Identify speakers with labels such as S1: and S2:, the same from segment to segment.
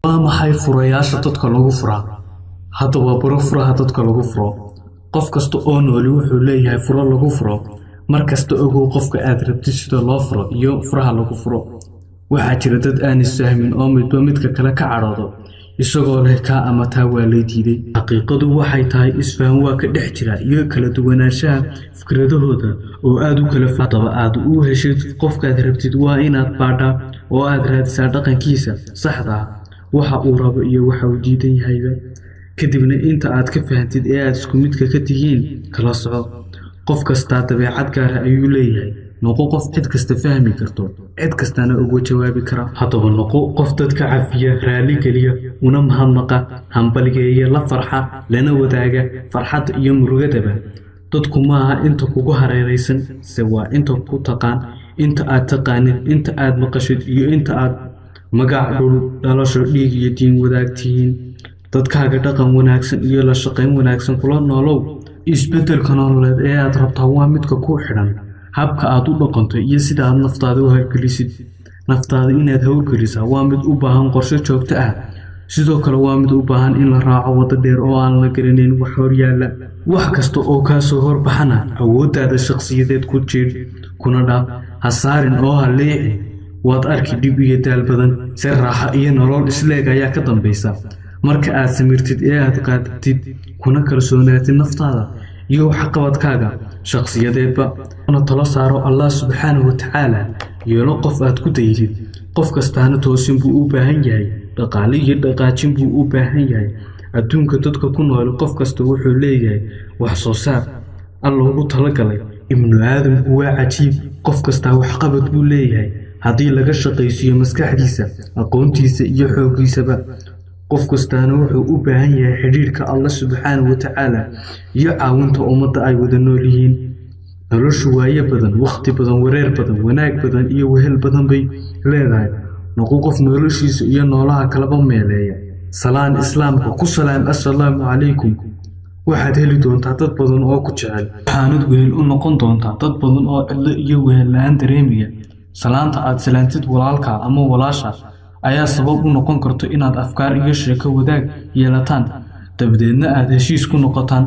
S1: Waa maxay furayaasha dadka lagu furaa? Haddaba baro furaha dadka lagu furo. Qof kasta oo nooli wuxuu leeyahay furo lagu furo. Mar kasta ogow qofka aad rabtid sida loo furo iyo furaha lagu furo. Waxaa jira dad aan isfahmin oo midba midka kale ka cadhoodo, isagoo leh kaa ama taa waa lay diiday. Xaqiiqadu waxay tahay isfaham waa ka dhex jira iyo kala duwanaanshaha fikradahooda oo aad u kala fog. Haddaba aad u heshid qofkaad rabtid waa inaad baadhaa oo aad raadisaa dhaqankiisa saxda ah, waxa uu rabo iyo waxa uu diidan yahayba. Kadibna inta aad ka fahantid ee aad isku midka ka tihiin kala soco. Qof kastaa dabeecad gaar ah ayuu leeyahay. Noqo qof cid kasta fahmi karto, cid kastana uga jawaabi kara. Haddaba noqo qof dadka cafiya, raali geliya, una mahadnaqa, hambalyeeya, la farxa, lana wadaaga farxadda iyo murugadaba. Dadku maaha inta kugu hareeraysan, se waa inta ku taqaan, inta aad taqaanid, inta aad maqashid iyo inta aad magac, dhul, dhalasho, dhiig iyo diin wadaagtihiin. Dadkaaga dhaqan wanaagsan iyo la shaqayn wanaagsan kula noolow. Isbeddelka nololeed ee aad rabtaa waa midka ku xidhan habka aad u dhaqanto iyo sida aad naftaada u hawlgelisid. Naftaada inaad hawlgelisaa waa mid u baahan qorshe joogto ah. Sidoo kale waa mid u baahan in la raaco waddo dheer oo aan la garanayn wax hor yaalla. Wax kasta oo kaa soo horbaxana awooddaada shakhsiyadeed ku jiidh kuna dhaaf. Ha saarin oo ha leexin. Waad arki dhib iyo daal badan, si raaxo iyo nolol isleeg ayaa ka dambaysa. Marka aad samirtid ee aad qaadatid kuna kalsoonaatid naftaada iyo waxqabadkaaga shakhsiyadeedba. Una talo saaro Allah subxaanahu wa tacaala. Yeelo qof aad ku dayatid. Qof kastaana toosin buu u baahan yahay, dhaqaale iyo dhaqaajin buu u baahan yahay. Adduunka dadka ku nool qof kasta wuxuu leeyahay wax soo saar Alla ugu talagalay. Ibnu aadamku waa cajiib, qof kastaa waxqabad buu leeyahay haddii laga shaqaysiiyo maskaxdiisa, aqoontiisa iyo xooggiisaba. Qof kastaana wuxuu u baahan yahay xidhiidhka Allah subxaanahu wa tacaala iyo caawinta ummadda ay wada nool yihiin. Noloshu waayo badan, waqti badan, wareer badan, wanaag badan iyo wehel badan bay leedahay. Noqo qof noloshiisa iyo noolaha kalaba meeleeya. Salaan islaamka ku salaam, assalaamu calaykum. Waxaad heli doontaa dad badan oo ku jecel. Waxaanad wehel u noqon doontaa dad badan oo cidlo iyo wehel la'aan dareemaya. Salaanta aad salaantid walaalka ama walaasha ayaa sabab u noqon karta inaad afkaar iyo sheeko wadaag yeelataan, dabadeedna aad heshiis ku noqotaan.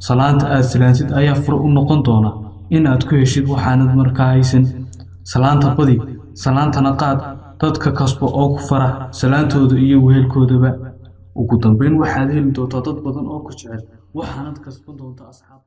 S1: Salaanta aad salaantid ayaa fure u noqon doona in aad ku heshid waxaanad markaa haysan. Salaanta badi, salaantana qaad, dadka kasbo oo ku farax salaantooda iyo wehelkoodaba. Ugu dambayn waxaad heli doontaa dad badan oo ku jecel, waxaanad kasban doontaa asxaab.